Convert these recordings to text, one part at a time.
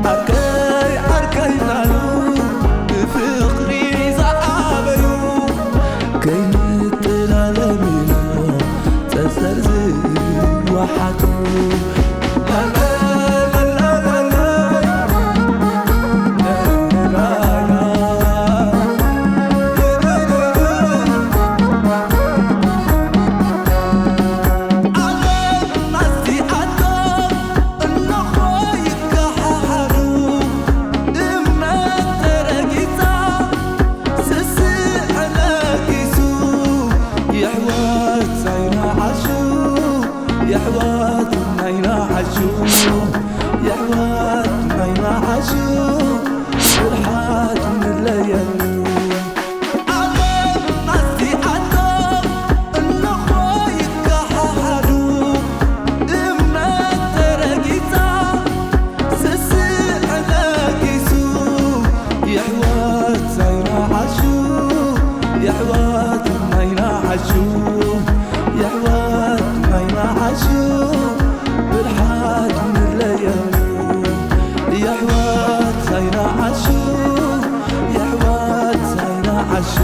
ዓርከይ ዓርከይ እናሉ ብፍቕሪ ዝዓበዩ፣ ከይንጠላለም ኢሎም ጸጸር ዝወሓጡ። የሕዋት ናይና ዓሹ፣ የሕዋት ናይና ዓሹ፣ ብርሓት ንለየሉ። ዓለም ኣስቲኣቶም እንኾ ይከሓሓዱ፣ እምነት ተረጊጻ፣ ስስዕ ነጊሱ። የሕዋት ናይና ዓሹ፣ የሕዋት ናይና ዓሹ፣ የሕዋት ናይና ዓሹ፣ ብርሓት ንለየሉ። የሕዋት ናይና ዓሹ፣ የሕዋት ናይና ዓሹ፣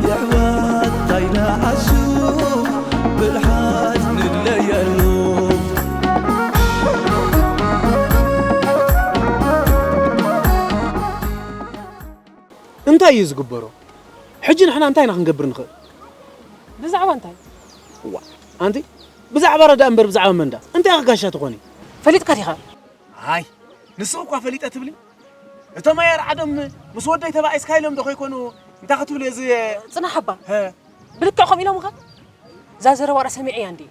የሕዋት ናይና ዓሹ፣ ብርሓት ንለየሉ። እንታይ እዩ ዝግበሮ? ሕጂ ንሕና እንታይ ኢና ክንገብር ንኽእል? ብዛዕባ እንታይ? እዋ፣ ኣንቲ ብዛዕባ ረዳ እምበር ብዛዕባ መንዳ እንታይ ኢኻ ጋሻ ትኾኒ? ፈሊጥካ ዲኻ? ኣይ፣ ንስኺ እኳ ፈሊጠ ትብሊ። እቶም ኣያር ዓዶም ምስ ወደይ ተባኢስካ ኢሎም ዶ ከይኮኑ እንታይ ክትብሉ እዚ ጽናሕ ኣባ። ሀ። ብልክዕ ከምኡ ኢሎምኻ? እዛ ዘረባ ራ ሰሚዐያ እንዲ።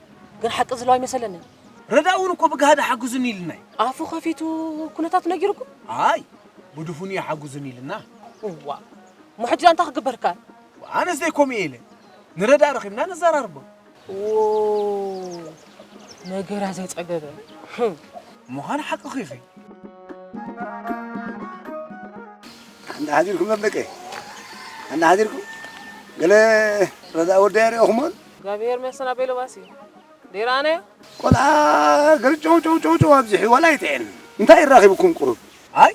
ግን ሓቂ ዝለዋ ኣይመሰለንን። ረዳ እውን እኮ ብግሃድ ሓግዙኒ ኢልና እዩ። ኣፉ ከፊቱ ኩነታት ነጊሩኩም? ኣይ፣ ብድፉን እዩ ሓግዙኒ ኢልና። እዋ፣ እሞ ሕጂ እንታይ ክግበርካ? ኣነስ ደይ ከምኡ ኢለ። ንረዳ ረኺብና ነዘራርቦ። ኦ፣ ነገራ ዘይጸገበ። ህም። ምዃን ሓቅኺ ኢኺ። እንዳሓዲርኩም መብለቀ። እንዳሓዲርኩም። ገለ ረዳ ወደያ ሪኦኹሞን? እግዚኣብሔር ይመስገን ኣቤሎ ባሲ። ደይራነ? ቆልዓ ገለ ጨው ጨው ጨው ጨው ኣብዚሑ ዋላ ኣይጥዕን። እንታይ ይራኺብኩም ቁሩብ? ኣይ፣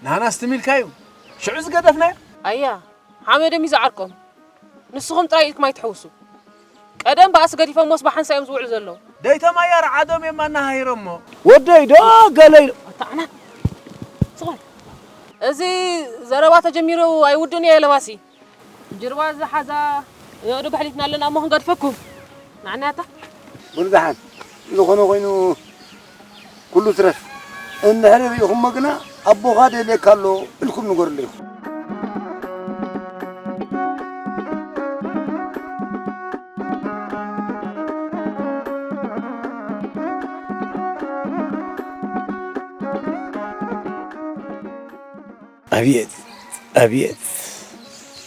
ናህና ስትሚልካዩ። ሽዑ ዝገደፍናዮ። ኣያ፣ ሓመዶም እዩ ዝዓርቆም። ንስኹም ጥራይ ኢድኩም ኣይትሕውሱ። ቀደም ባእሲ ገዲፎሞስ ብሓንሳእ እዮም ዝውዕሉ ዘለዉ። ደይቶም ኣያር ዓዶም እዮም ኣናሃሂሮሞ። ወደይ ዶ ገለ ኢሉ። ኣታ ዓናት። ስቕ በል። እዚ ዘረባ ተጀሚሩ ኣይውድእን እየ ለባሲ። ጅርባ ዝሓዛ የእዱ ብሕሊፍና ኣለና እሞ ክንገድፈኩም። ንዓናታ። ብርድሓን ዝኾነ ኮይኑ ኩሉ ትረፍ። እንድሕር ርኢኹሞ ግና ኣቦኻ ደልየካ ኣሎ ኢልኩም ንገርሉ ኢኹም። ኣብየት፣ ኣብየት፣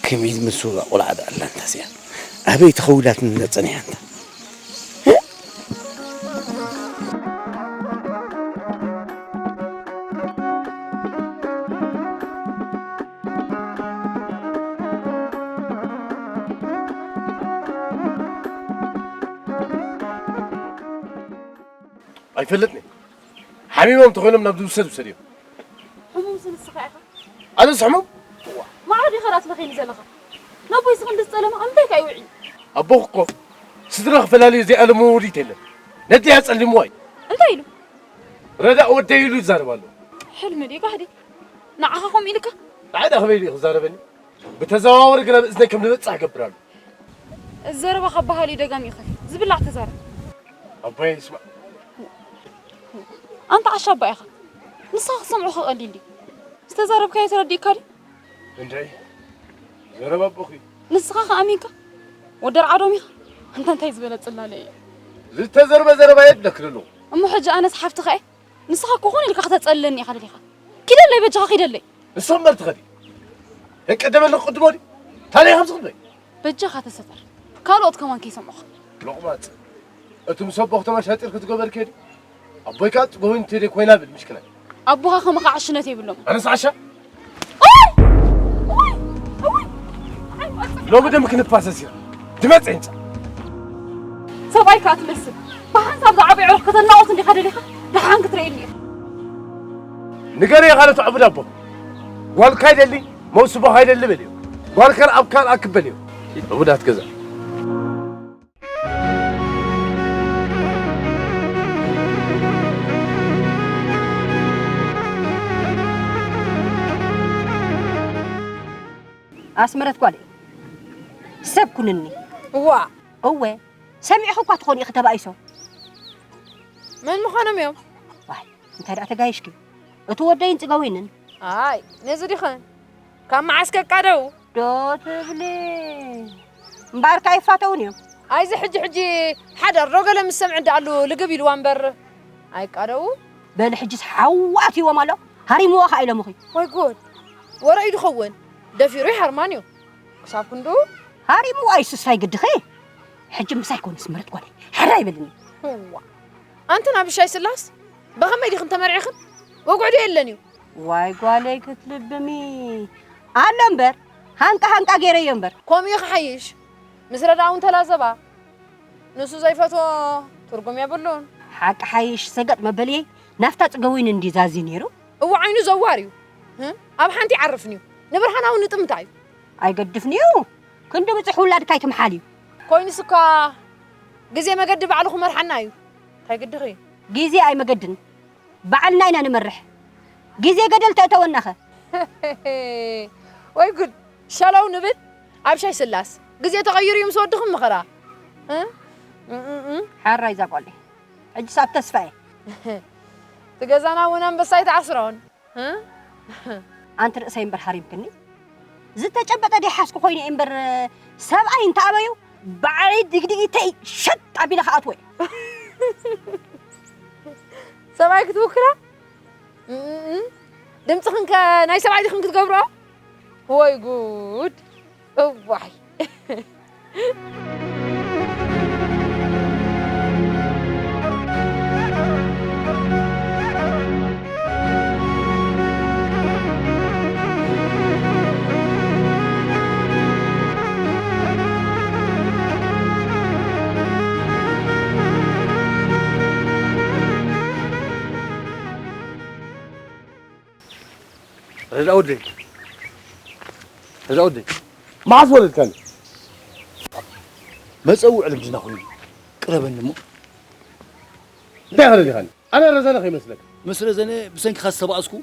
ከመይ ዝመስሉ ቆልዓ ደኣ ኣላ እንታ እዚኣ። ኣበይ ተኸዊላትኒ እንዳ ጸኒሓ እንታ። ኣይፈልጥን እየ። ሓሚሞም ተኾይኖም ናብ ዝውሰድ ውሰድዮም። ሕሙም ንስኻ ኢኻ። ኣነስ ሕሙም? ማዕረ ዲኻ ራት ለኸይኒ ዘለኻ? ነቦይ ስቕ እንድስ ጸለመ፣ ኣብ ምንታይ ከ ይውዒ? ኣቦኽ እኮ ስድራ ክፈላልዩ ዘይኣለምዎ ውዲት የለን። ነዲኣ ጸሊምዋ እዩ። እንታይ ኢሉ? ረዳእ ወደይ ኢሉ ይዛረብ ኣሎ። ሕልሚ ድዩ ጋህዲ? ንዓኻ ከምኡ ኢልካ? ንዓይ ደኣ ከመይ ኢሉ እዩ ክዛረበኒ? ብተዘዋዋሪ ግን ኣብ እዝነይ ከም ዝበጽሕ እገብር ኣሎ። እዚ ዘረባ ካብ በሃሊ ደጋሚ ይኸፍእ። ዝብላዕ ተዛረብ። ኣቦይ ይስማዕ። ኣንታ ዓሻ ኣባ ኢኻ። ንስኻ ክትሰምዖ ከቐሊል ድዩ? ዝተዛረብካዮ ተረዲእካ ድዩ? እንድዒ፣ ዘረባ ኣቦኺ። ንስኻ ከኣ ኣሚንካ? ወዲ ኣርዓዶም ኢኻ? ኣንታ እንታይ ዝበለ ጽላለ እዩ። ዝተዘርበ ዘረባ የድለክ ኣለኹ። እሞ ሕጂ ኣነስ ሓፍትኻ እየ? ንስኻ እኮ ኮነ ኢልካ ከተጸልለኒ ኢኻ ደሊኻ። ኪደለይ በጃኻ ኪደለይ። ንስኻ እምበር ትኸዲ። የቀደመልክ ቅድሞ ድዩ? ታዲያ ከምዚ ክትበይ? በጃኻ ተሰተር። ካልኦት ከማን ከይሰምዑኻ። ሎቕማጽ። እቲ ምስ ኣቦኽ ተመሻጢር ክትገበር ከዲ። ኣቦይ ከኣ ጽጎይን ተደይ ኮይና ብል ምሽክና። ኣቦኻ ከማኻ ዕሽነት የብሎም። ኣነስ ዓሻ? ኦይ! ኦይ! ኦይ! ሎሚ ደም ክንፋሰስ ኢና። ድመጽ ዕንጻ። ሰብኣይ ከኣ ትመስል። ብሓንሳብ ዝዓበየ ዕሩኽ ከተናቑት እንዲኻ ደሊኻ? ደሓን ክትርእየኒ ኢኻ። ንገርዮ ካልእ ትዕቡድ ኣቦ። ጓልካ ይደሊ፣ መውስቦኻ ይደሊ በልዮ። ጓልካን ኣብካን ኣክብ በልዮ። ዕቡዳት ገዛ። ኣስመረት ጓለይ ሰብ ኩንኒ። እዋ እወ ሰሚዕኺ እኳ ትኾኒ ኢኺ ተባኢሶ። መን ምዃኖም እዮም? ዋይ እንታይ ደኣ ተጋይሽኪ እቲ ወደይን ጽገዊንን። ኣይ ነዚ ዲኸን ካብ መዓስ ከቃደው? ዶ ትብሊ እምበኣር ካይፋተውን እዮም። ኣይዚ ሕጂ ሕጂ ሓደር ዶ ገለ ምስ ሰምዐ ደኣሉ ልግብ ኢልዋ እምበር ኣይቃደው። በሊ ሕጂስ ሓዋ ኣትይዎም ኣሎ ሃሪምዎ ኸዓ ኢሎምኺ። ወይ ጉድ ወረ እዩ ድኸውን ደፊሩ ይሃርማን እዩ ክሳብ ክንድኡ። ሃሪምዋ እዩ ስሳይ ግድኺ። ሕጂ ምሳይ ኮንስ ምርጥ ጓለይ ሕራይ በልኒ። እዋ ኣንተን ኣብሻይ ስላስ ብኸመይ ዲኽን ተመርዒኽን? ወግዒ ዶ የለን እዩ? ዋይ ጓለይ ክትልብሚ ኣሎ እምበር ሃንቃ ሃንቃ ገይረዮ እምበር። ከምኡ እዩ ክሓይሽ ምስ ረዳ እውን ተላዘባ። ንሱ ዘይፈትዎ ትርጉም የብሉን። ሓቂ ሓይሽ ሰገጥ መበልየይ ናፍታ ጽገዊን እንዲ ዛዚ ነይሩ። እዋ ዓይኑ ዘዋር እዩ። ኣብ ሓንቲ ይዓርፍን እዩ። ንብርሃን እውን ንጥምታ እዩ። ኣይገድፍን እዩ። ክንዲ ብጽሕ ውላድካ ኣይትምሓል እዩ። ኮይኑስ እኳ ግዜ መገዲ ባዕሉ ክመርሓና እዩ። እንታይ ግድኺ? ግዜ ኣይመገድን ባዕልና ኢና ንመርሕ። ግዜ ገደል ተእተወናኸ? ወይ ጉድ! ሸለው ንብል ኣብ ሻይ ስላስ ግዜ ተቐይሩ እዩ ምስ ወድኽም ምኽራ። እ? እ፣ እ፣ እ። ሓራይ እዛ ጓለይ። ሕጅስ ኣብ ተስፋ እየ። እቲ ገዛና እውን ኣንበሳ ኣይትዓስሮን። እ? ኣንቲ ርእሰይ እምበር ሃሪምክኒ። ዝተጨበጠ ደይሓዝኩ ኮይነ እየ እምበር ሰብኣይ እንተ ኣበዩ ባዕለይ ድግድጊተይ ሸጥ ኣቢለ ክኣትዎ እየ። ሰብኣይ ክትውክላ? እም፣ ድምፅኽን ከ ናይ ሰብኣይ ዲኽን ክትገብርኦ? ወይ ጉድ! እዋይ! ረዳ ወደይ፣ ረዳ ወደይ፣ መዓስ ወለድካኒ? መጸውዒ ልምድና ኮይኑ ቅረበኒ እሞ። እንታይ ኢኻ ደሊኻኒ? ኣነ ረዘነ ከይመስለካ። ምስ ረዘነ ብሰንክኻ ዝተባእስኩ።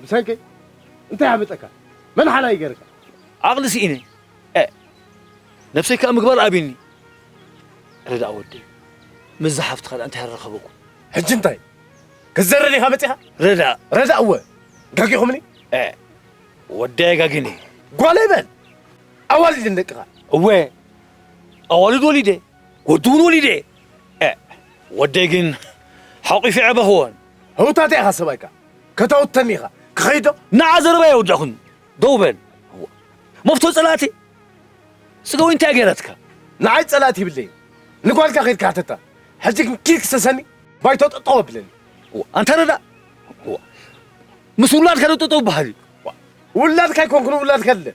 ብሰንከይ? እንታይ ኣመጸካ? መን ሓላይ ገርካ? ዓቕሊ ስኢነ። እ፣ ነብሰይ ከኣ ምግባር ኣብዩኒ። ረዳእ ወደይ፣ ምስዛ ሓፍትኻ ደኣ እንታይ ኣራኸበኩም? ሕጂ እንታይ? ክትዘርር ኢኻ መጺኻ? ረዳእ። ረዳእ እወ። ጋጊኹምኒ? እ፣ ወደይ ኣይጋግን እየ። ጓለይ በል። ኣዋልድን ደቅኻ። እወ። ኣዋልድ ወሊደ። ወዲ እውን ወሊደ። እ፣ ወደይ ግን ሓቑፊ የዕበኽዎን። ህውታተ ኢኻ ሰብኣይካ። ከተውተኒ ኢኻ። ክኸይዶ? ንዓ ዘረባ የወዳእኩን። ደው በል። መፍቶ ጸላእቲ። ጽገዊ እንታይ ገይራትካ? ንዓይ ጸላእቲ ይብለይ። ንጓልካ ኸይድካ ሕተታ። ሕጂ ግን ኪድ ክሰሰኒ ባይቶ ጠጠው ኣብለኒ። ዋ፣ ኣንታ ረዳ። ዋ። ምስ ውላድካ ዶ ጠጠው በሃል እዩ? ዋ፣ ውላድካ ኣይኮንኩን ውላድካ ኣለ።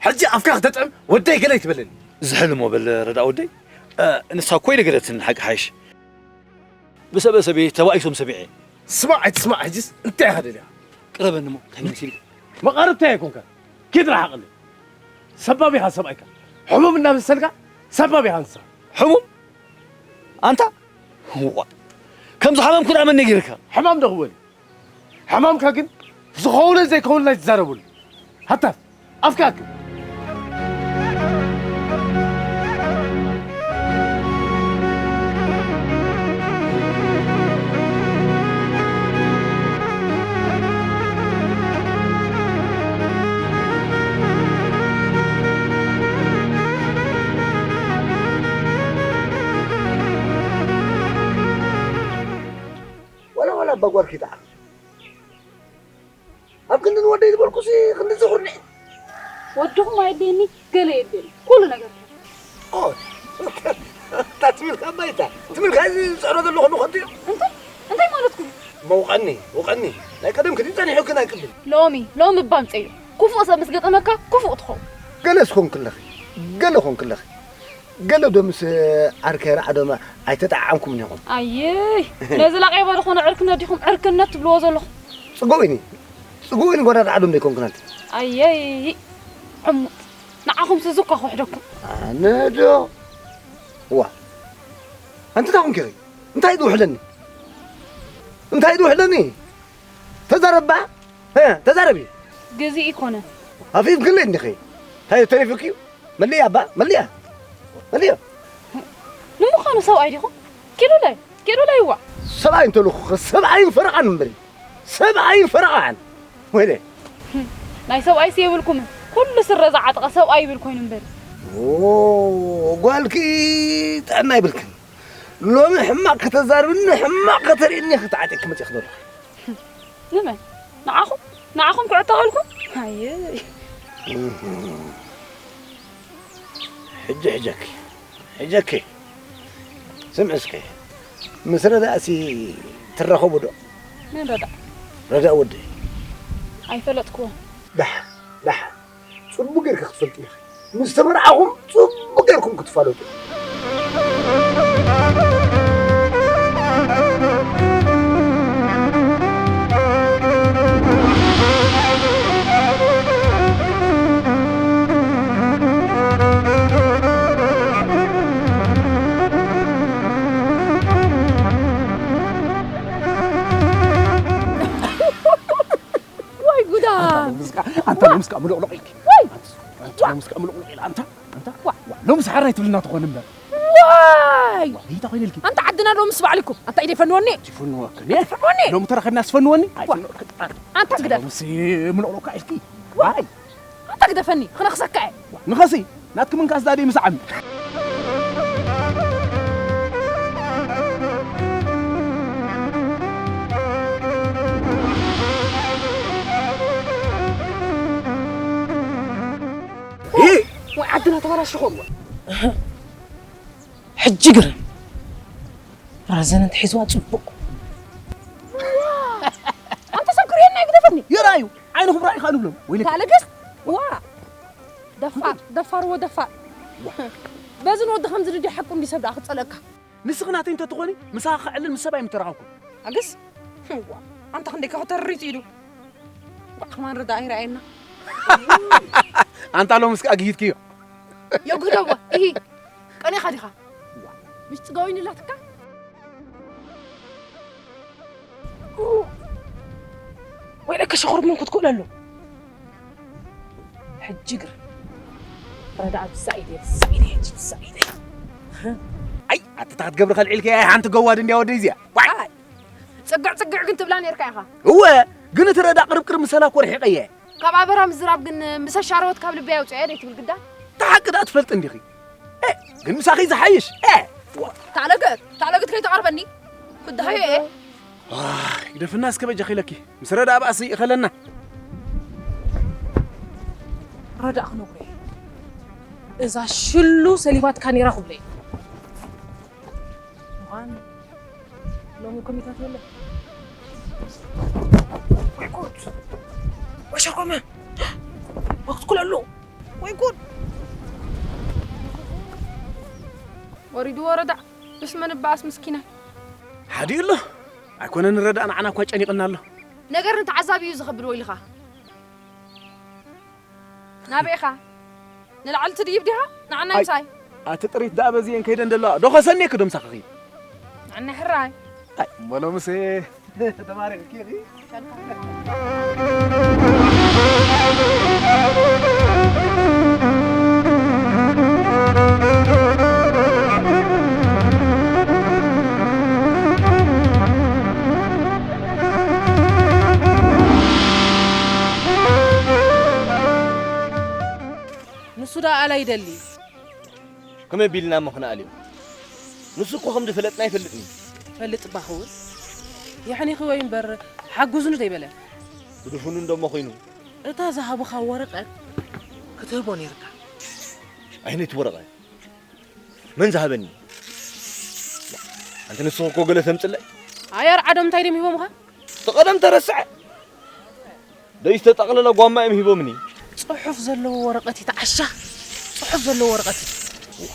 ሕጂ ኣፍካ ክተጥዕም ወደይ ገለ ኣይትበለኒ። ዝሕል እሞ በል ረዳ ወደይ። እ፣ ንሳ እኮ ኣይነገረትን ሓቂ ሓይሽ። ብሰበ ሰበይ ተባኢሶም ሰሚዐ። ስማዕ ኣይትስማዕ ሕጅስ እንታይ ኢኻ ደሊኻ? ቅረበኒ እሞ እንታይ መሲልካ? መቓርብታይ ኣይኮንካ። ኪድ ርሓቐለይ። ሰባብ ኢኻ ሰብኣይካ። ሕሙም እናመሰልካ ሰባብ ኢኻ ንስኻ። ሕሙም? ኣንታ? ዋ። ከም ዝሓመምኩ ደኣ መን ነጊርካ? ሕማም ዶ ክወል? ሕማምካ ግን ዝኸውን ዘይከውን ኣይትዛረበሉ። ሃታፍ ኣፍካ ኣክብ። ዋላ ዋላ ኣባ ጓርኪ ይጥዓም። ኣብ ክንዲ ንወደይ ዝበልኩሲ ክንድዚ ኩርንዒት። ወድኹም ኣየድልየኒ ገለ የድልየኒ ኩሉ ነገር። ኦ፣ እታ ትብልካ ኣባይታ ትብልካ እዚ ዝፅዕሮ ዘለኹ ንኸንቱ እዩ። እንታይ እንታይ ማለትኩም? መውቐኒ ውቐኒ ናይ ቀደም ክዲ ፀኒሑክን ኣይቅድም። ሎሚ ሎሚ እባ ኣምፀዮ ክፉእ ሰብ ምስ ገጠመካ ክፉእ ትኸውን። ገለ ስኾንክለኺ ገለ ኾንክለኺ ገለ ዶ ምስ ዓርከይ ራዕዶም ኣይተጠዓዓምኩምን ኢኹም? ኣየይ፣ ነዚ ላቄባ ዝኾነ ዕርክነት ዲኹም ዕርክነት ትብልዎ ዘለኹም? ጽጉብ ኢኒ፣ ጽጉብ ኢኒ ጓዳ ራዕዶም ደይኮንኩን ኣንቲ። ኣየይ፣ ዕሙት፣ ንዓኹም ስዚ እኳ ክውሕደኩም። ኣነ ዶ? ዋ፣ ኣንቲ እንታይ ኮንኪ ኢኺ? እንታይ ድውሕደኒ? እንታይ ድውሕደኒ? ተዛረባ፣ እ፣ ተዛረቢ። ግዚ ይኮነ። ኣፍኢፍ ግለ እንዲኺ። እንታይ ተሪፉኪ እዩ? መለያ እባ፣ መለያ። መለያ። ንምዃኑ ሰብኣይ ዲኹም? ኪዱለይ፣ ኪዱለይ እዋ። ሰብኣይ እንተልኹ ሰብኣይን ፈረቓን እምበሪ። ሰብኣይን ፈረቓን። ወይኔ። ናይ ሰብኣይስ የብልኩምን። ኩሉ ስረ ዝዓጠቐ ሰብኣይ ይብል ኮይኑ እምበሪ። ኦ፣ ጓልኪ ጥዕና ይብልክን። ሎሚ ሕማቕ ከተዛርብኒ ሕማቕ ከተርእኒ ክትዓጢ ክመጽእ ክደሎ ንመን ንዓኹም ንዓኹም ክዕጠቐልኩም ኣየ ሕጂ ሕጀኪ ሕጀኪ ስምዒ እስከ ምስ ረዳእሲ ትራኸቡ ዶ መን ረዳ ረዳእ ወዲ ኣይፈለጥክዎን ዳሕ ዳሕ ጽቡቕ ጌርካ ክትፈልጡ ኢኺ። ምስ ተመርዓኹም ጽቡቕ ጌርኩም ክትፋለጡ። ወይ ጉዳ! ኣንታ ሎምስ ከዓ ምልቕልቕ ኢልኪ። ወይ! ኣንታ ሎምስ ከዓ ምልቕልቕ ኢላ ኣንታ ኣንታ ዋ ሎምስ ሓራይ ትብልና ትኾን እምበር። ዋይ! ዋ ይታ ኮይነ ኢልኪ። ኣንታ ዓድና ሎምስ ባዕልኩም ኣንታ ኢደ ፈንወኒ። ትፍንወክን እየ። ፈንወኒ። ሎሚ ተረኸብና ስፈንወኒ። ኣይ ዋ። ፈንወክን። ኣንታ ግደፍ። ሎምስ ምልቕልቕ ኢልኪ። ዋይ! ኣንታ ግደፈኒ ክነኽሰካ እየ። ንኸሲ ናትኪ ምንካስ ዳዲ ምሳዓሚ ወይ ዓድና ተበላሽኹም ሕጂ ግርም ረዘነ እንተሒዝዋ ፅቡቕ ኣንተ ሰብ ክርእየና ይግደፈኒ ይርኣዩ ዓይንኹም ራእዩ ኸኣ ንብሎም ወይለ ታለገስ ዋ ደፋር ደፋር ወደፋር በዝን ወዲ ከምዚ ድዲ ሓቁ እንዲ ሰብ ደኣ ክጸለእካ ንስኺ ናተይ እንተትኾኒ ምሳኺ ከዕልል ምስ ሰብኣይ ምተራኸብኩ ኣግስ ዋ ኣንታ ክንደይ ከኽተርሪት ኢሉ ዋ ከማን ርዳ ኣይረኣየና ኣንታ ሎምስ ከኣ ግሂትክዮ የጉህደዎ ኢሂ ቀኒኻ ዲኻ ምሽ ጽጋዊን ኣላትካ ወይ ለከ ሸኾር ምን ክትክእለሉ ሕጂ ግር ረዳ ብሳ ኢደ ብሳ ኢደ ሕጂ ብሳ ኢደ ኣይ ኣትታ ክትገብሪ ከልዒልከ ሓንቲ ገዋድ እንዲያ ወደ እዚኣ ዋይ ጽግዕ ጽግዕ ግን ትብላ ነርካ ኢኻ እወ ግን እቲ ረዳ ቅርብ ቅርብ ምሰላ ኮርሒቀየ ካብ ኣበራ ምዝራብ ግን ምስ ኣሻረወት ካብ ልበይ ኣውፅኦያ ደይ ትብል ግዳ ተሓቂ ዳ ትፈልጥ እንዲኺ ግን ምሳኺ ዝሓይሽ ታዕለገት ታዕለገት ከይተቐርበኒ ክድሃዮ እየ ግደፍና እስከ በጃኺ ኢለኪ ምስ ረዳእ ባእሲ ይኸለና ረዳእ ክነግሮ እየ እዛ ሽሉ ሰሊባትካ ነይራ ክብሎ እየ ምዃን ሎሚ ኮሚታት የለ ወይ ጉድ ወይ ሸኮመ ወቅት ኩለሉ ወይ ጉድ ወሪዱ ወረዳ ብስ መን ባኣስ ምስኪናይ ሓዲኡ ኣሎ ኣይኮነ ንረዳእ ንዓና እኳ ጨኒቕና ኣሎ ነገር ንተዓዛቢ እዩ ዝኸብድ ወይልኻ ናበይ ኢኻ ንላዕሊ ትድይብ ዲኻ ንዓና ኣይ፣ ምሳይ ኣቲ ጥሪት ደኣ በዚየን ከይደን ዘለዋ ዶ ኸሰኒ ክዶ ምሳኺ ኺድ ንዓና ሕራይ ኣይ እሞ ሎምስ ተባሪኽኪ ኢኺ ንሱ ደኣ ኣላ ይደሊ ከመይ ቢልና እሞ ክንኣልዮ ንሱ እኮ ከም ዝፈለጥና ይፈልጥኒ ፈልጥ እባ ክውን የሕኒኺ ወይ እምበር ሓጉዝኑ ዘይበለ ብድፉኑ እንደሞ ኮይኑ እታ ዝሃቡኻ ወረቐት ክትህቦ ነይርካ ኣይነቲ ወረቐት መን ዝሃበኒ ኣንቲ ንስኹ እኮ ገለ ተምፅለይ ኣይ ኣርዓዶም እንታይ ድም ሂቦምኻ ተቐደም ተረስዐ ደይ ዝተጠቕለለ ጓማ እዮም ሂቦምኒ። ጽሑፍ ዘለዎ ወረቐት እዩ ተዓሻ። ጽሑፍ ዘለዎ ወረቐት እዩ።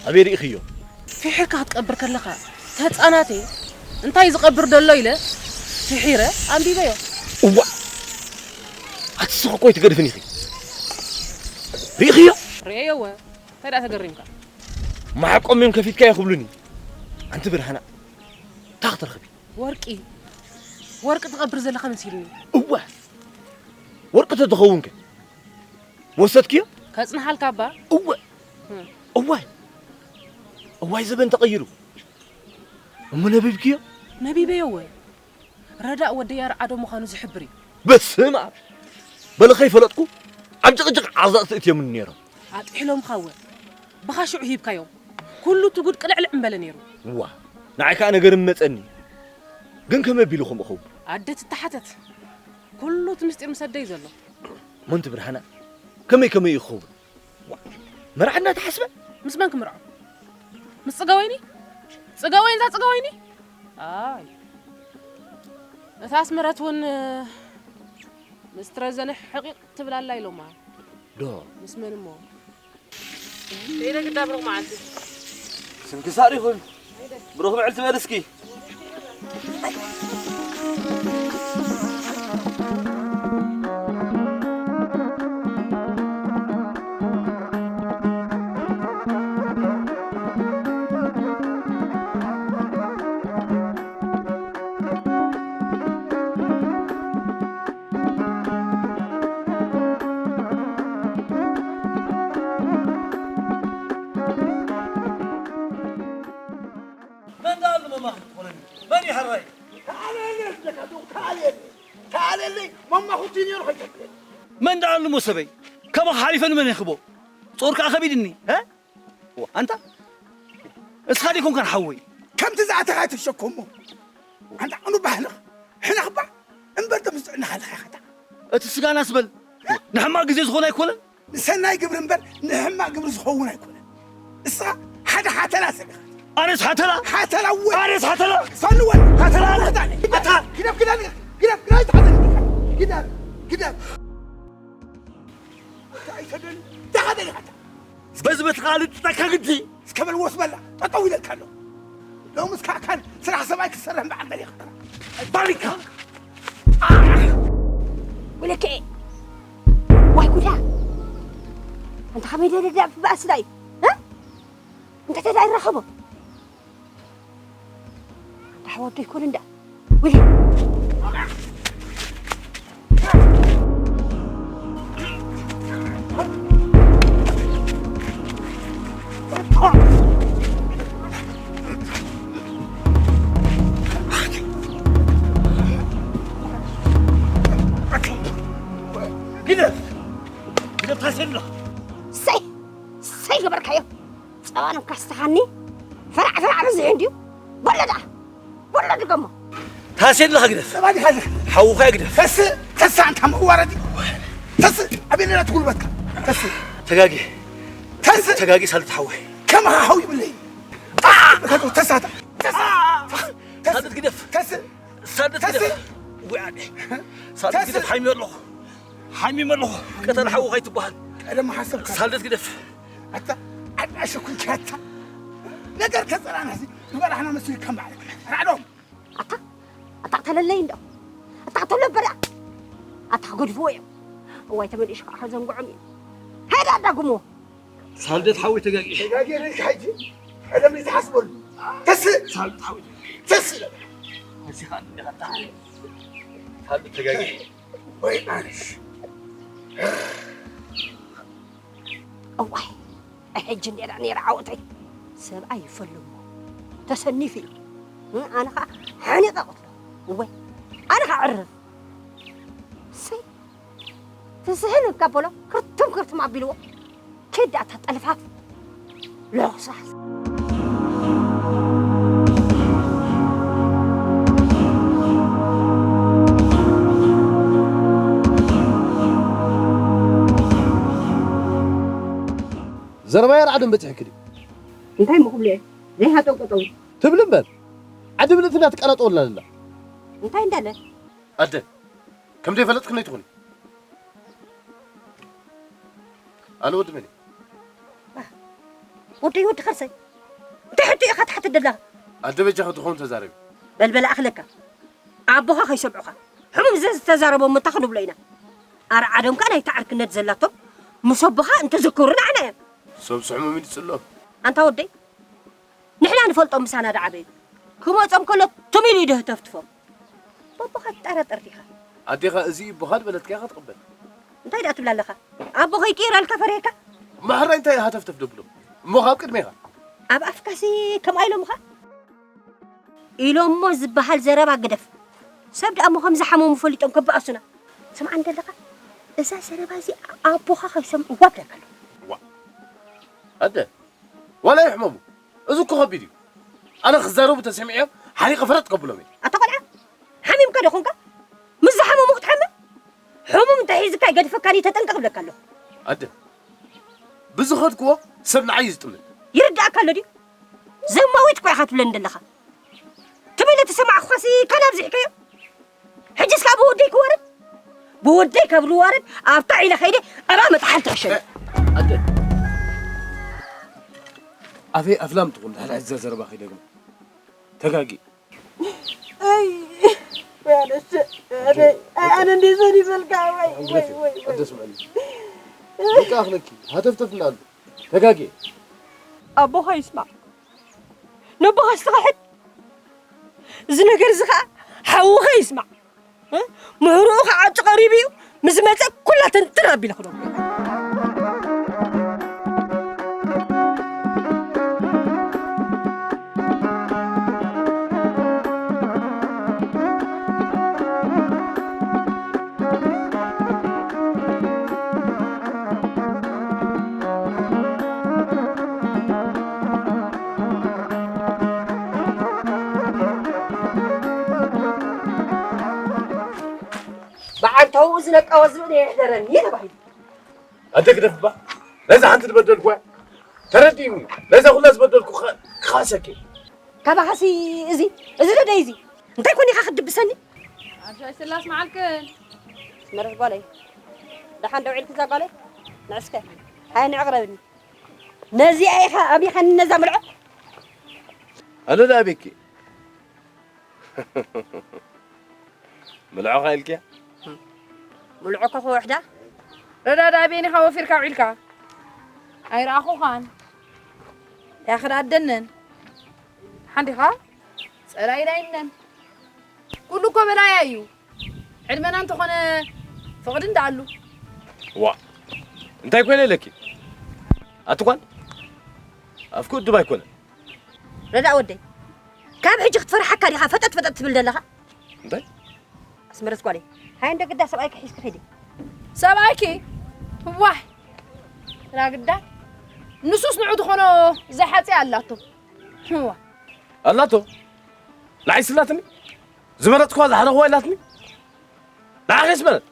ኣበይ ርኢኽዮ? ፍሒርካ ክትቀብር ከለኻ ተጻናቴ እንታይ ዝቐብር ደሎ ኢለ ፍሒረ ኣንቢበዮ። እዋ፣ ኣቲ ስኽ እኮ ኣይትገድፍን ኢኺ። ርኢኽዮ? ርእየዮ እወ። እንታይ ደኣ ተገሪምካ? መሓቆም እዮም ከፊትካዮ ክብሉኒ። ኣንቲ ብርሃና፣ እንታይ ክትረኽቢ? ወርቂ። ወርቂ ትቐብር ዘለኻ መሲሉኒ። እወ፣ ወርቂ ተትኸውን ከ? ወሰድክዮ? ከጽንሓልካ እባ። እወ። እም። እዋይ። እዋይ ዘበን ተቐይሩ። እሞ ነቢብክዮ? ነቢበዮ እወ። ረዳእ ወደይ ኣርዓዶ ምዃኑ ዝሕብር እዩ። በስመ ኣብ። በለ ከይፈለጥኩ ኣብ ጭቕጭቕ ዓዛቕ ትእትዮምኒ ነይሮም። ኣጥሒሎምኻ እወ። ብኻ ሽዑ ሂብካዮም። ኩሉ እቲ ጉድ ቅልዕልዕ ምበለ ነይሩ። እዋ። ንዓይ ከኣ ነገር መጸኒ። ግን ከመይ ኣቢሉ ከምኡ ኸውን? ኣደ ትተሓተት። ኩሉ እቲ ምስጢር ምስ ኣደ እዩ ዘሎ። ሞንቲ ብርሃና፣ ከመይ ከመይ እዩ ክኸውን? ዋ፣ መርዓ እናተሓስበ? ምስ መን ክምርዖ? ምስ ጽገወይኒ? ጽገወይኒ፣ እዛ ጽገወይኒ? ኣይ። እታ ኣስመረት እውን፣ ምስ ትረዘነ ሕቒቕ ትብላላ ኢሎማ። ዶ? ምስ መን እሞ? ከይደ ግዳ ብሩኽ መዓልቲ። ስንክሳር ይኹን። ብሩኽ መዓልቲ በል እስኪ። መን ደኣ ኣሎ መማኽር ትኾነኒ? መን እዩ ሓራይ? ተኣልየለይ ዝብለካ፣ ዶ ተኣልየለይ። ተኣልየለይ፣ መማኽርቲ ነይሩ ከይተብለኒ። መን ደኣ ኣሎ ሞ ሰበይ? ካባኻ ሓሊፈ ንመን ይኽቦ? ጾር ከኣ ከቢድኒ፣ እ? ዋ፣ ኣንታ እስኻ ዲኮንካን ሓወይ? ከምቲ ዝኣተኻ ኣይትሸከሞ። ኣንታ ኣኑ ባህንኽ፣ ሕነኽ እባ እምበር፣ ደም ዝጥዕና ሃለኻ ኢኻ። እቲ ስጋናስ በል፣ ንሕማቕ ግዜ ዝኾነ ኣይኮነን። ንሰናይ ግብሪ እምበር ንሕማቕ ግብሪ ዝኸውን ኣይኮነን። ንስኻ ሓደ ሓተላ ሰብ ኢኻ። ኣነስ ሓተላ? ሓተላ እወ። ኣነስ ሓተላ? ፈንወን። ሓተላ ኣነ? ግደፍ፣ ኣታ! ግደፍ፣ ግደፍ፣ ግደፍ፣ ግደፍ፣ ግደፍ፣ ግደፍ። እንታይ ተደል-፣ እንታይ ተደል-፣ በዚ በቲ ቃል ትጠካ ግዲ። እስከ በል ወስ በላ፣ ጠጠው ኢለልካ ኣለኹ። ሎምስ ካዕካን ስራሕ ሰብኣይ ክትሰርሕ እምበኣር ደሊኻ። ባሪካ! ወለከ! ዋይ ጉዳ! ኣንታ ከመይ ደለ ዳ ባእሲ ዳዩ? እ? እንታይ ተዳይ ረኸቦ? ኣንታ ሓወዶ ይኮን እንዳ? ውይ! ግደፍ! ግደፍ ታሴሎ! ሰይ! ሰይ ገበርካዮ! ጸባ ነካስተኻኒ? ፈራዕ ፈራዕ በዚሑ እንድዩ። በሎ ደኣ! በሎ ድገሞ! ታሴ ኣለኻ ግደፍ! ጸባ ዲኻ ዝሕ-፣ ሓውኻ ግደፍ! ተስእ! ተስእ ኣንታ መዋረዲ! ተስእ! ኣበይ ነይራ እቲ ጉልበትካ? ተስእ! ተጋጊ! ተስእ! ተጋጊ ሳልት ሓወይ! ከማኻ ሓው ይብለይ! ተስእ! ተስእ! ሳልት ግደፍ! ተስእ! ሳልት ተስእ! ግደፍ! ወይ ኣደ! ሳልት ተስእ! ግደፍ! ሓይሚ ኣለኹ! ሓሚመ ኣለኹ። ቀጠል ሓዊ ከይትበሃል። ቀደም ሓሰብካ። ሳልደት ግደፍ። ኣታ፣ ኣታ ሸኩልካ ኣታ። ነገር ከጸላና ሲ፣ ዝበላሕና መስል ከም ባዕል። ራዕዶም። ኣታ፣ ኣታ ቅተለለይ እንዶ። ኣታ ቅተሎ በላ። ኣታ ክገድፍዎ እዮም። እዋይ፣ ተመሊሽ ከዓ ከዘንግዖም እዮም። ሃይዳ ኣዳጉሞ። ሳልደት ሓዊ ተጋጊ። ተጋጊ ርኢኻ ሕጂ። ቀደም ዘይትሓስበሉ። ተስእ። ሳልደት ሓዊ ተጋጊ። ተስእ። ተስእ። ሳልደት ተጋጊ። ወይ ኣነሽ። እዋይ፣ ሕጂ እንዴና ነይረ ዓወተይ። ሰብኣይ ይፈልሞ ተሰኒፉ እዩ። እ፣ ኣነ ኸዓ ሓኒቐ ቅትሎ። እወይ፣ ኣነ ኸዓ ዕርፍ። ሰይ፣ ትስሕን እካ በሎ፣ ክርትም ክርትም ኣቢልዎ። ኬዳ እታ ጠልፋት ሎሳስ። ዘረባይ ኣርዓዶም በጺሕኪ ድዩ? እንታይ እሞ ክብሎ እየ? ዘይሃጠው ቀጠው። ትብሊ እምበር፣ ዓዲ ምልእቲ እንዳትቀላጠወላ ኣላ። እንታይ እንዳለ? ኣደ፣ ከም ዘይፈለጥክኒ ትኹኒ። ኣሎ ወዲ መን እዩ? ወደይ ወዲ ከርሰይ። ኢኻ ትሓትት ዘለኻ? ኣደ በጃኻ ትኸውን ተዛረቢ። በልበል ኣኽለካ። ኣቦኻ ከይሰምዑኻ። ሕሙም ዘዝተዛረቦም መታ ክንብሎ ኢና። ኣርዓዶም ከኣ ናይታ ዓርክነት ዘላቶም ምስ ኣቦኻ እንተዘከሩ ንዓና እዮም። ሰብስ ሕሙም ይድጽሎም። ኣንታ ወደይ፣ ንሕና ንፈልጦም ምሳና ደዓበዩ። ክመጾም ከሎ ትም ኢሉ እዩ ደህተፍትፎም። በቦኻ ትጠራጠር ዲኻ? ኣዴኻ እዚ እቦኻ ድበለትካ ኢኻ ትቕበል። እንታይ ደኣ ትብላ ኣለኻ? ኣቦኻ ይቅይራልካ ፈሪሄካ? ማሕራይ እንታይ ሃተፍተፍ ደብሎ? እሞ ካብ ቅድሜኻ። ኣብ ኣፍካሲ ከምኣ ኢሎምኻ? ኢሎሞ ዝበሃል ዘረባ ግደፍ። ሰብ ደኣ እሞ ከም ዝሓመሙ ፈሊጦም ከበኣሱና። ስምዓ እንደለኻ? እዛ ዘረባ እዚ ኣቦኻ ከይሰምዕዋ ብለካ ኣለኹ። ዋ። ኣደ፣ ዋላ ይሕመሙ። እዚ እኮ ከቢድ እዩ። ኣነ ክዛረቡ ተሰሚዐዮም ሓሪቐ ፈረጥ ከብሎም እየ። ኣታ ቆልዓ፣ ሓሚምካ ዶ ኾንካ? ምስ ዝሓመሙ ክትሓምም? ሕሙም እንተ ሒዝካ ይገድፈካ ድዩ? ተጠንቀቕ እብለካ ኣለኹ። ኣደ፣ ብዝኸድክዎ ሰብ ንዓይ እዩ ዝጥምት። ይርድኣካ ኣሎ ድዩ? ዘማዊት እኮ ኢኻ ትብለኒ ዘለኻ። ትብል ተሰማዕኳሲ ካን ኣብዚሕካዮ። ሕጅስ ካብ ብወደይ ክወርድ? ብወደይ ካብ ልዋረድ ኣብታ ኢለ ከይደ ዕባ መጥሓል ትሕሸኒ። ኣደ፣ ኣፈይ ኣፍላም ትኹን ድሕሪ ሕዚ ዘረባ ከይደግሞ። ተጋጊ። ኣይ፣ ኣነስ፣ ኣነ፣ ኣነ እንዴ ዘን ይበልካ፣ ወይ፣ ወይ፣ ወይ፣ ወይ። ኣደ ስምዕኒ። በቃ ኣኽለኪ፣ ሃተፍተፍ እንዳሉ። ተጋጊ። ኣቦኻ ይስማዕ። ነቦኻ ስተኻሕድ። እዚ ነገር እዚ ኸዓ ሓውኻ ይስማዕ። እ? ምሁርኡ ክዓጹ ቀሪቡ እዩ። ምስ መጸ ኩላ ትንትን ኣቢለ ክነግሮ። ብዓንተው እዚ ነቃወ ዝብእል የሕደረኒ ተባሂሉ። ኣደ ግደፍባ። ነዛ ሓንቲ ዝበደልኩ እያ። ተረዲእኒ። ነዛ ኩላ ዝበደልኩ ክኻ-፣ ክኻሰኪ። ካባኻሲ እዚ፣ እዚ ደደይ እዚ። እንታይ ኮን ኢኻ ክትድብሰኒ? ኣሻይ ስላስ መዓልክን። መርሕ ጓለይ። ደሓን ደው ኢልኪ እዛ ጓለይ? ንዕስከ። ሃይ ንዕቕረብኒ። ነዚኣ ኢኻ ኣቢኻኒ ነዛ ምልዖ? ኣነ ደኣ ኣቤኪ። ምልዖኻ ኢልክያ? ምልዖ እኮ ክውሕዳ። ረዳዳ ኣበይኒኻ ወፊርካ ውዒልካ? ኣይረኣኹኻን። ያኽዳ ኣደነን። ሓንዲኻ? ጸላኢና ይነን። ኩሉ እኮ በላያ እዩ። ዕድመና እንተኾነ ፍቕዲ እንዳኣሉ። ዋ፣ እንታይ ኮይነ ኢለኪ? ኣቲ ጓል፣ ኣፍኪ ውድብ ኣይኮነን። ረዳእ ወደይ፣ ካብ ሕጂ ክትፈርሓካ ዲኻ ፈጠጥ ፈጠጥ ትብል ዘለኻ? እንታይ? ኣስመረት ጓለይ፣ ሃይ እንደ ግዳ ሰብኣይኪ ሒዝኪ ኺዲ። ሰብኣይኪ? ዋይ፣ ራግዳ፣ ንሱስ ንዑ ዝኾኖ ዘይሓጽያ ኣላቶ። እዋ። ኣላቶ? ንዓይ ስላትኒ? ዝመረጽኳ ዝሓለኽዋ ኢላትኒ? ንዓኺ ኣስመረት?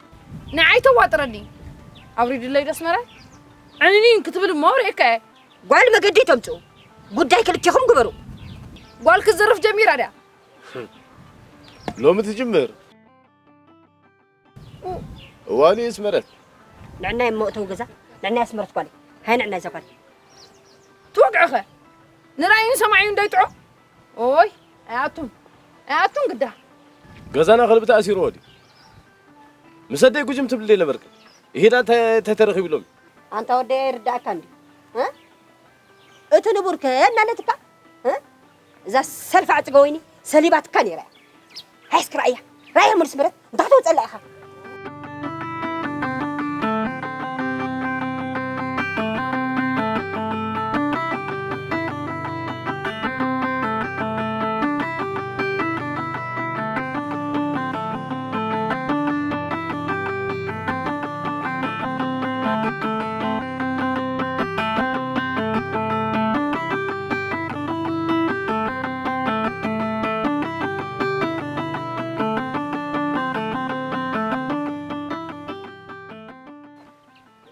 ንዓይ ተዋጥረኒ። ኣውሪድለይ ዶ ኣስመረት? ዕንይንይን ክትብል እሞ ርእየካ እየ። ጓል መገዲ ተምጽኡ። ጉዳይ ክልቴኹም ግበሩ። ጓል ክትዘርፍ ጀሚራ ድያ? ሎሚ ትጅምር። እዋኑ የስመረት። ንዕናይ እሞ እተው ገዛ፣ ንዕናይ ኣስመረት ጓል። ሃይ ንዕናይ እዛ ጓል። ትወግዕኸ? ንራእዩን ሰማዕዩን ዶ ይጥዖ? ኦይ፣ ኣይኣቱን። ኣይኣቱን ግዳ። ገዛና ከልቢ ተኣሲርዎ ድዩ? ምስ ኣደይ ጉጅም ትብል ዶ ነበርክ? ይሄዳ እንታይ፣ እንታይ ተረኺብሎም? ኣንታ ወደይ ኣይርዳእካን ድዩ? እ? እቲ ንቡር ከ እናለትካ፣ እ? እዛ ሰልፋ ዕጽገ ወይኒ ሰሊባትካ ነይራ እያ። ሃይ እስኪ ራእያ፣ ራእያ ሙሉስ ምረት፣ እንታይ ተውጸላ ኢኻ?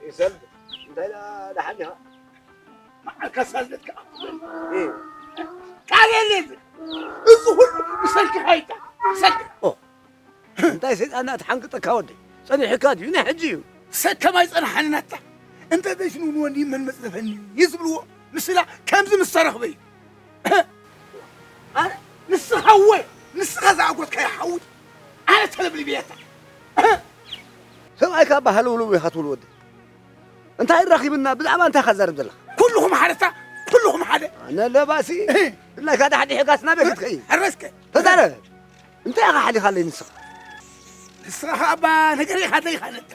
ይሰል፣ እንታይ ደኣ ደሓን ኢኻ? መዓልካ ሳልነትካ። እ። ቃል የለይ። እዚ ሁሉ ብሰልክኻ ይታ። ብሰልክኻ። ኦ። እንታይ ሰይጣን ትሓንቅጠካ ወደይ? ጸኒሕካ ድዩ? ናይ ሕጂ እዩ። ሰከማይ ጸንሓኒ ናታ። እንተ ዘይስንውንወኒ መን መጽረፈኒ እዩ ዝብልዎ። ምስላ ከምዚ ምስ ተረኽበ እዩ። ኣውይ፣ ኣነ ተለብሊበ እየ። ሰብኣይካ እባ ሃለውለው ኢኻ ትብል ወዲ። እንታይ ረኺብና? ብዛዕባ እንታይ ኢኻ ትዛረብ ዘለኻ? ኩልኹም ሓደ እታ፣ ኩልኹም ሓደ። ኣነ ለባሲ፣ እህ። ብላይካ ዳሕዲሕካስ ናበይ ክትከይድ? ሕረስከ። ተዛረብ። እንታይ ኢኻ ሓሊኻለይ ንስኻ? ንስኻ ኸኣ እባ ነገር ኢኻ ደይኻ ነታ።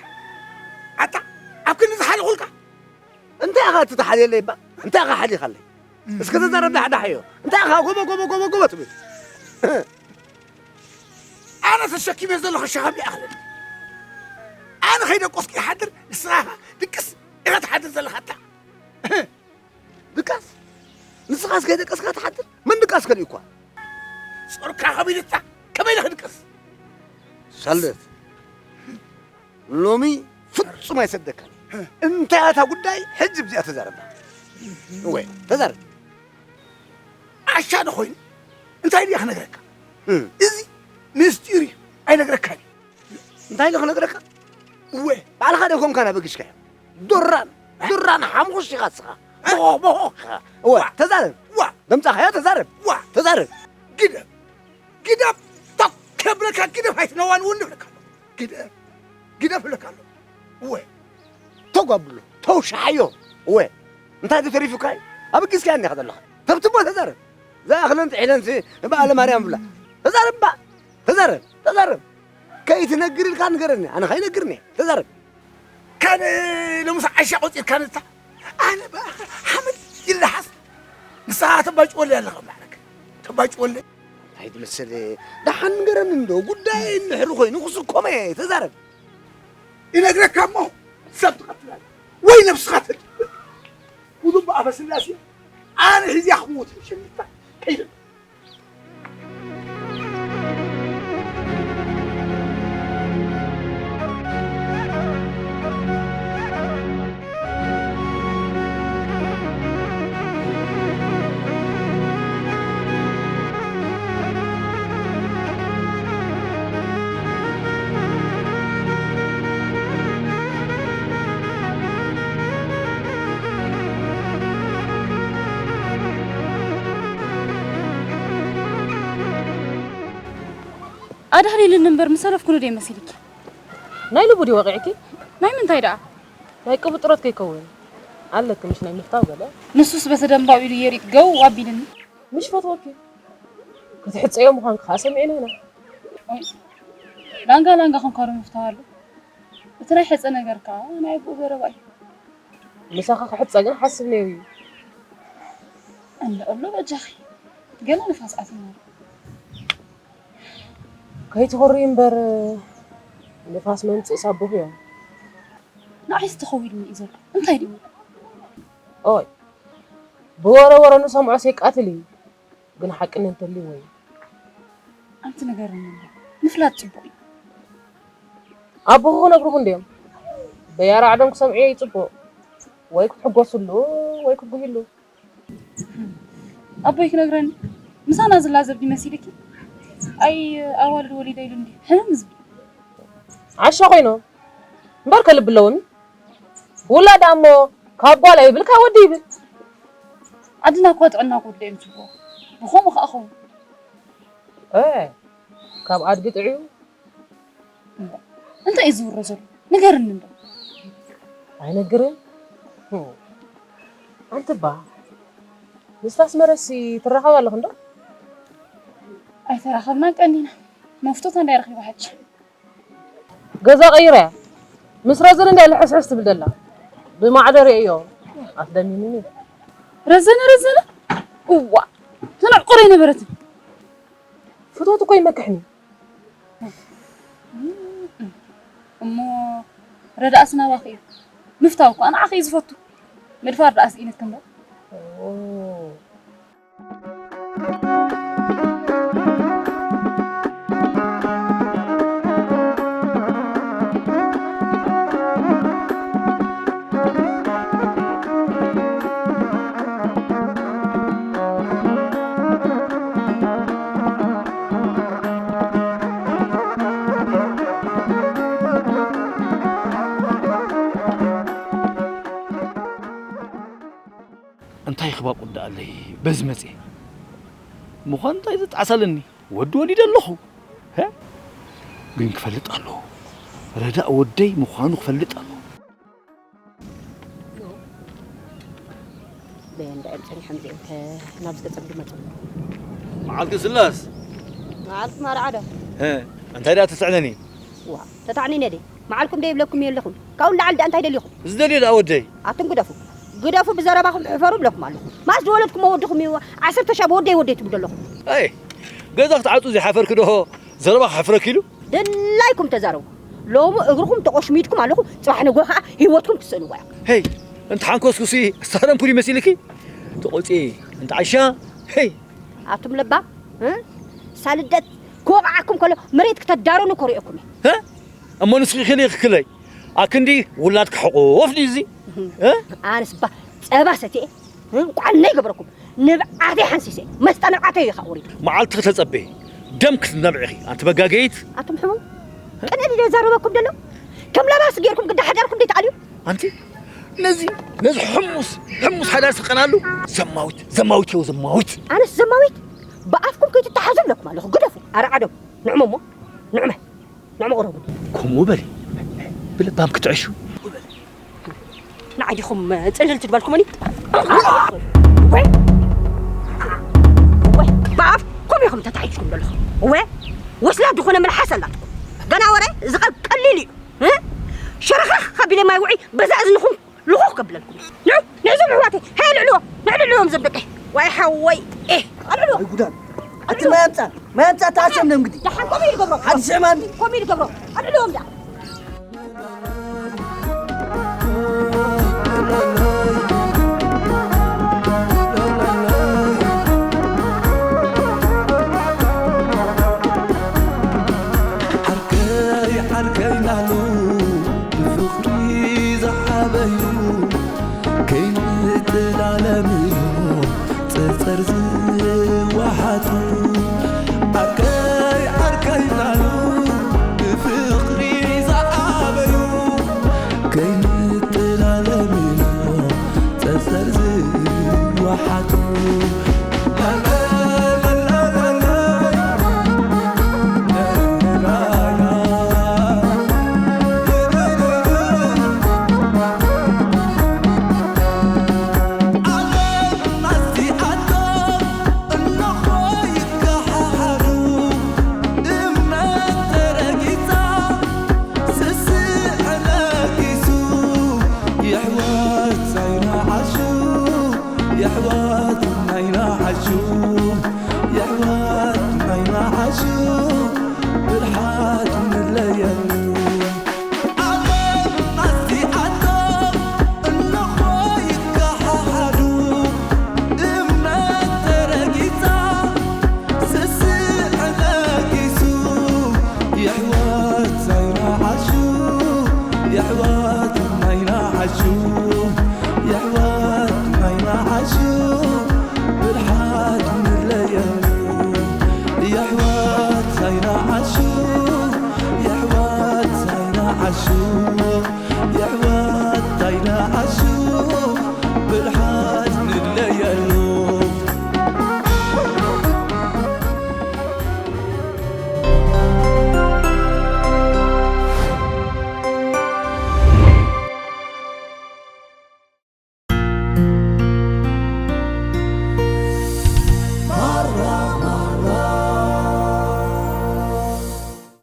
ኣታ፣ ኣብ ክንዲ ዝሓለኹልካ። እንታይ ኢኻ እቲ ትሓልየለይ እባ? እንታይ ኢኻ ሓሊኻለይ? እስከ ተዛረብ ዳሕዳሕ እዮ። እንታይ ኢኻ ጎቦ፣ ጎቦ፣ ጎቦ፣ ጎቦ ትብል? ኣነ ተሸኪመ ዘለኹ ሸኸም ይኣኽለኒ። ኣነ ከይደቆስኩ ይሓድር፣ ንስኻ ድቅስ ኢኻ ትሓድር ዘለኻ ኣታ። ድቃስ? ንስኻስ ከይደቀስካ ትሓድር? መን ድቃስ ከሊኡኳ? ጾርካ ከቢድታ፣ ከመይ ኢለ ክድቅስ? ሳልደት፣ ሎሚ ፍጹም ኣይሰደካን። እንታይ እታ ጉዳይ? ሕጂ ብዚኣ ተዛረባ። እወ፣ ተዛረብ። ዓሻ ዶ ኮይኑ? እንታይ ድየ ክነግረካ? እም። እዚ ምስጢር እዩ፣ ኣይነግረካን እዩ። እንታይ ኢለ ክነግረካ? እወ። ባዕልኻ ዶ ኮንካ ናበጊሽካዮ? ዱራን፣ ዱራን ሓሙኽሽ ኢኻ ንስኻ። ቦኾ፣ ቦኾ ኢኻ። እወ፣ ዋ። ተዛረብ። ዋ። ደምጻኻዮ ተዛረብ። ዋ። ተዛረብ። ግደፍ፣ ግደፍ፣ ቶክ ከብለካ ግደፍ ኣይትነዋንውን ንብለካ። ግደፍ፣ ግደፍ እብለካ ኣለኹ። እወ። ተው ኣብሎ፣ ተው ሸሓዮ። እወ። እንታይ ተተሪፉካ እዩ? ኣብ ግዝካ እንዲኻ ዘለኻ። ተብትቦ ተዛረብ። ዝኣኽለን ጥሒለንሲ እባ ኣለማርያም ብላ። ተዛረብ እባ። ተዛረብ፣ ተዛረብ። ከይትነግር ኢልካ ንገረኒ። ኣነ ከይነግርኒ። ተዛረብ። ካን ሎምስ ዓሻ ቆጺርካ ነታ። ኣነ ብኣኻ ሓመድ ይለሓስ። ንስኻ ተባጭወለይ ኣለኻ ማዕረግ። ተባጭወለይ። እንታይ ትመስል? ደሓን ንገረኒ እንዶ። ጉዳይ እንድሕሪ ኮይኑ ክስኮመ። ተዛረብ። ይነግረካ እሞ ሰብ ትቐትል ኣለ ወይ ነብስኻ ተድብር። ውዱእ ብኣፈ ስላሴ ኣነ ሒዝያ ክምውት ሸሚታ ከይደ። ኣዳህሊልኒ እምበር ምሰለፍኩ ንደይ መሲልኪ። ናይ ልቡ ድዩ ወቒዕኪ? ናይ ምንታይ ደኣ? ናይ ቅብጥሮት ከይከውን ኣለኪ ምሽ ናይ ምፍታው ገለ? ንሱስ በቲ ደምባው ኢሉ የሪጥ ገው ኣቢልኒ። ምሽ ፈትወኪ። ክትሕጸዮ ምዃንኪ ከኣ ሰሚዕና ኢና። ኦይ፣ ላንጋ ላንጋ ኾንካ ዶ ምፍታው ኣሎ? እቲ ናይ ሕጸ ነገር ከኣ ናይ ኣቦኡ ዘረባ እዩ። ምሳኺ ክሕጸ ግን ሓስብ ነይሩ እዩ። እንዳ እብሎ በጃኺ፣ ገለ ንፋስ ኣትዩና። ከይትኹሪ እምበር፣ ንፋስ መምጽእ ሳቡኺ እዮም። ንዓይስ ተኸዊሉኒ እዩ ዘሎ። እንታይ ድዩ? ኦይ፣ ብወረ ወረ ንሰምዖስ የቃትል እዩ። ግን ሓቅነት እንተልይዎ እዩ። ኣንቲ ንገርኒ እምበር፣ ምፍላጥ ጽቡቕ እዩ። ኣቦኹ ክነግርኹ እንድዮም። በያራዕዶም ክሰምዕዮ እዩ ጽቡቕ። ወይ ክትሕጎስሉ፣ ወይ ክትጉሂሉ። ኣቦይ ክነግረኒ፣ ምሳና ዝላዘብ ድዩ መሲልኪ? ኣይ፣ ኣዋልድ ወሊደ ኢሉ እንድዩ ሕምም ዝብል። ዓሻ ኮይኖም። እምበር ከልቢ ኣለዎም። ውላድ እሞ ካብ ጓል ኣይብል፣ ካብ ወዲ ይብል። ዓድና እኳ ጥዕና ጎድሎ እዮም ዝብልዎ። ብኸምኡ ከኣ ኸውን። እ፣ ካብ ኣድጊ ጥዕዩ። እምበር፣ እንታይ እዩ ዝውረ ዘሎ? ንገርኒ እንዶ። ኣይነግርን? ህም። ኣንቲ እባ፣ ምስታ ኣስመረሲ ትራኸቢ ኣለኺ እንዶ? ኣይተራኸብናን ቀኒና። መፍቶታ እንታይ ረኺባ ሕጂ? ገዛ ቀይራ እያ። ምስ ረዘነ እንድያ ልሕስሕስ ትብል ዘላ። ብማዕዶ ርእዮ። ኣስደሚምኒ። ረዘነ፣ ረዘነ? እዋ፣ ተነዕቆረ ኣይነበረትን። ፍትወት እኮ ይመክሕኒ። እሞ ረዳእስ ናባኺ እዩ። ምፍታው እኮ ንዓኺ እዩ ዝፈቱ። ምድፋር ደኣ ስኢነኪ እምበር። ኦ። እንታይ ክባቁ ደኣለይ በዚ መጽየ? ምዃን እንታይ ዘጣዕሳለኒ? ወዲ ወሊደ ኣለኹ። ግን ክፈልጥ ኣለዎ። ረዳእ ወደይ ምዃኑ ክፈልጥ ኣለዎ። በየንዳ እዮም ጸኒሖም እዚኦም ከ ናብዚ ገጸም ዝመጹ? መዓልቲ ስላስ። መዓልቲ ማርዓ ዶ? እ፣ እንታይ ደኣ ትስዕነኒ? ዋ፣ ተታዕኒነ ደ? መዓልኩም ደ ይብለኩም እየ ኣለኹም። ካብኡ ንላዕሊ ደኣ እንታይ ደሊኹም? ዝደልዮ ደኣ ወደይ። ኣቱም ግደፉ። ግደፉ፣ ብዘረባኹም ሕፈሩ እብለኩም ኣለኹ። ማስ ዝወለድኩሞ ወድኹም እዩ፣ ዓሰርተ ሻብ ወደይ ወደይ ትብሉ ኣለኹም። ኣይ፣ ገዛ ክትዓጹ ዘይሓፈርኪ ዶ ዘረባ ክሕፍረኪ ኢሉ? ድላይኩም ተዛረቡ። ሎሚ እግርኹም ተቆሽሚድኩም ኣለኹ፣ ጽባሕ ንግሆ ኸዓ ህይወትኩም ክትስእንዋ እያ። ሄይ፣ እንተ ሓንኮስኩሲ ሳረም ፑሊ መሲልኪ? ተቆጺ፣ እንተ ዓሻ፣ ሄይ። ኣቱም ለባ፣ እ? ሳልደት ክወቕዓኩም ከሎ መሬት ክተዳረኑ ኮሪኦኩም እየ። እ? እሞ ንስኺ ክሊ ክክለይ፣ ኣክንዲ ውላድ ክሕቑፍ ድዩ እዚ? እ? ኣነስ ባ ጸባ ሰትየ፣ እ? እንቋዕ ናይ ገበረኩም። ንብዓተይ ሓንሲሰ፣ መስጣ ንብዓተይ እዩ ኸዓ ወሪዱ። መዓልቲ ክተጸበየ፣ ደም ክትነብዒ ኢኺ፣ ኣንቲ መጋገይት። ኣቱም ሕሙም፣ ቅነ ድየ ዘረበኩም ደሎ? ከም ለባስ ጌርኩም ግዳ ሓዳርኩም ደይ ትኣልዩ? ኣንቲ፣ ነዚ፣ ነዚ ሕሙስ፣ ሕሙስ ሓዳር ስቀናሉ፣ ዘማዊት፣ ዘማዊት እዮ፣ ዘማዊት። ኣነስ ዘማዊት፣ ብኣፍኩም ከይትተሓዙ ኣለኩም ኣለኹ፣ ግደፉ። ኣረ ዓዶም፣ ንዕሞ እሞ፣ ንዕመ፣ ንዕመ ቁረቡ። ከምኡ በሊ፣ ብለባም ክትዕሹ። ንዓይ ዲኹም ጽልል ትበልኩምኒ? ወይ፣ ወይ፣ ብኣፍኩም ኢኹም ተታሒዝኩም ዘለኹም። ወይ፣ ወስላት ዝኾነ መልሓስ ኣላትኩም። ገና ወረ፣ እዚ ቐል ቀሊል እዩ። እ? ሸረኽረኽ ከቢለ ማይ ውዒ፣ በዛ እዝንኹም ልኹኽ ከብለልኩም። ንዑ፣ ንዕዞም ኣሕዋተይ፣ ሃይ ልዕልዎ፣ ንዕልዕልዎም ዘም ደቀይ። ዋይ ሓወይ፣ ኤህ፣ ኣልዕልዎ። ኣይ ጉዳን። ኣቲ ማይ ኣምጻ፣ ማይ ኣምጻ፣ ተኣስዮም ነም ግዲ። ደሓን ከምኡ ኢሉ ገብሮ። ሓድሽ ዕማሚ። ከምኡ ኢሉ ገብሮ። ኣልዕልዎም ደኣ። ዓርከይ ዓርከይ ናሉ ብፍቕሪ ዝዓበዩ ከይንጥላለም እዮም ጸርጸር ዝወሓቱ።